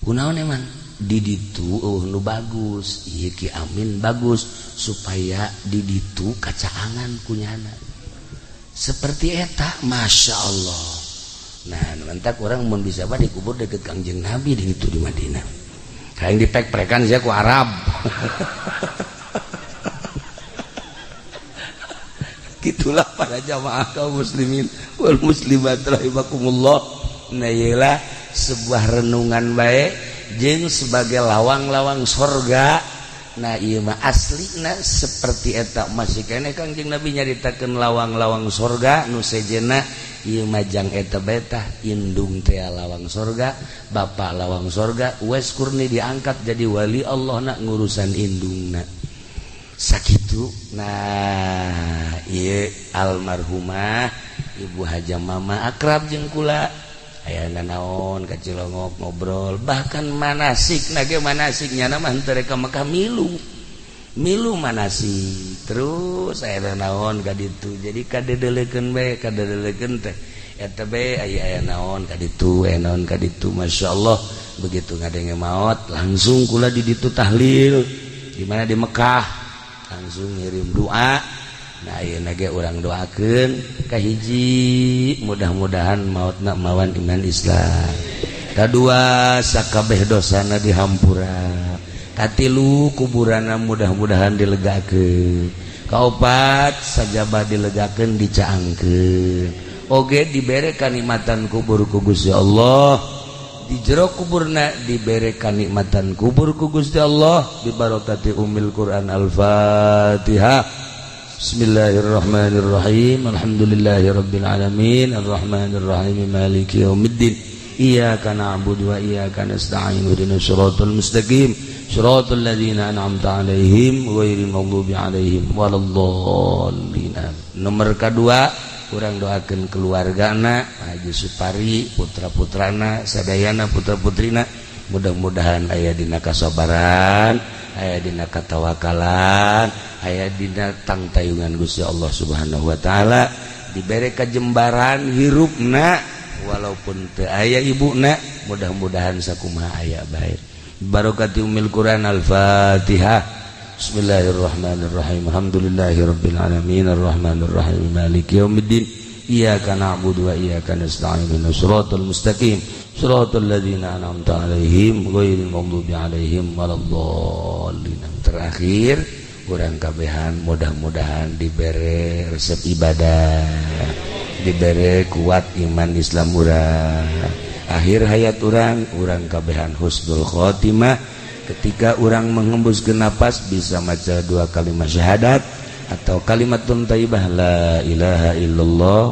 Kunaon emang? Di ditu eueuh nu bagus, ieu Ki Amin bagus supaya di ditu kacaangan ku nyana. Seperti eta, Masya Allah. Nah, mantak orang mun bisa mah dikubur deket Kangjeng Nabi di ditu di Madinah. Kayak dipek-prekan sia ku Arab. Gitulah para jamaah kaum muslimin wal muslimat rahimakumullah. Nah, iyalah sebuah renungan baik jeung sebagai lawang-lawang sorga. Nah, ieu mah aslina seperti eta masih keneh Kangjeng Nabi nyaritakeun lawang-lawang sorga nu sejenna ieu mah jang eta bae tah indung teh lawang sorga, bapak lawang sorga, Uwais Qurni diangkat jadi wali Allah na ngurusan indungna. Sakitu. Nah, ieu almarhumah Ibu Haja Mama akrab jeung kula. Aya nanaon ka Cilongok ngobrol, bahkan manasik nage manasik nyana mah henteu rek ka Mekah milu. Milu manasik terus aya naon ka ditu. Jadi kadedelekeun bae, kadedelekeun teh eta bae aya aya naon ka ditu, aya naon ka ditu. Masyaallah, begitu ngadenge maot langsung kula di ditu tahlil. Di mana di Mekah langsung ngirim doa. Nah, ayeuna ge urang doakeun kahiji mudah-mudahan mautna mawan iman Islam. Kadua sakabeh dosana dihampura. Katilu kuburanna mudah-mudahan dilegakeun. Kaopat sajaba dilegakeun dicaangkeun. Oge dibere kanikmatan kubur ku Gusti Allah. Di jero kuburna dibere kanikmatan kubur ku Gusti Allah bibarakati Ummil Quran. Al-Fatihah. Bismillahirrahmanirrahim. Alhamdulillahirabbil alamin arrahmanirrahim maliki yaumiddin. Iyyaka na'budu wa iyyaka nasta'in ihdinas siratal mustaqim siratal ladzina an'amta 'alaihim ghairil maghdubi 'alaihim waladdallin. Nomor kedua urang doakeun keluargana Haji Supari, putra-putrana, sadayana putra-putrina mudah-mudahan aya dina kasabaran, aya dina katawakalan, aya dina tangtayungan Gusti Allah Subhanahu wa taala, dibere kajembaran hirupna walaupun teu aya ibuna, mudah-mudahan sakumaha aya bae. Barakati Ummil Quran. Al-Fatihah. Bismillahirrahmanirrahim. Alhamdulillahirabbil alamin arrahmanirrahim maliki yaumiddin. Iyyaka na'budu wa iyyaka nasta'in ihdinas siratal mustaqim siratal ladzina an'amta 'alaihim ghairil maghdubi 'alaihim waladdallin. Terakhir urang kabehan mudah-mudahan dibere resep ibadah, dibere kuat iman Islam urang. Akhir hayat urang, urang kabehan husnul khotimah. Ketika urang menghembuskeun napas bisa maca dua kalimat syahadat atau kalimat thayyibah la ilaha illallah.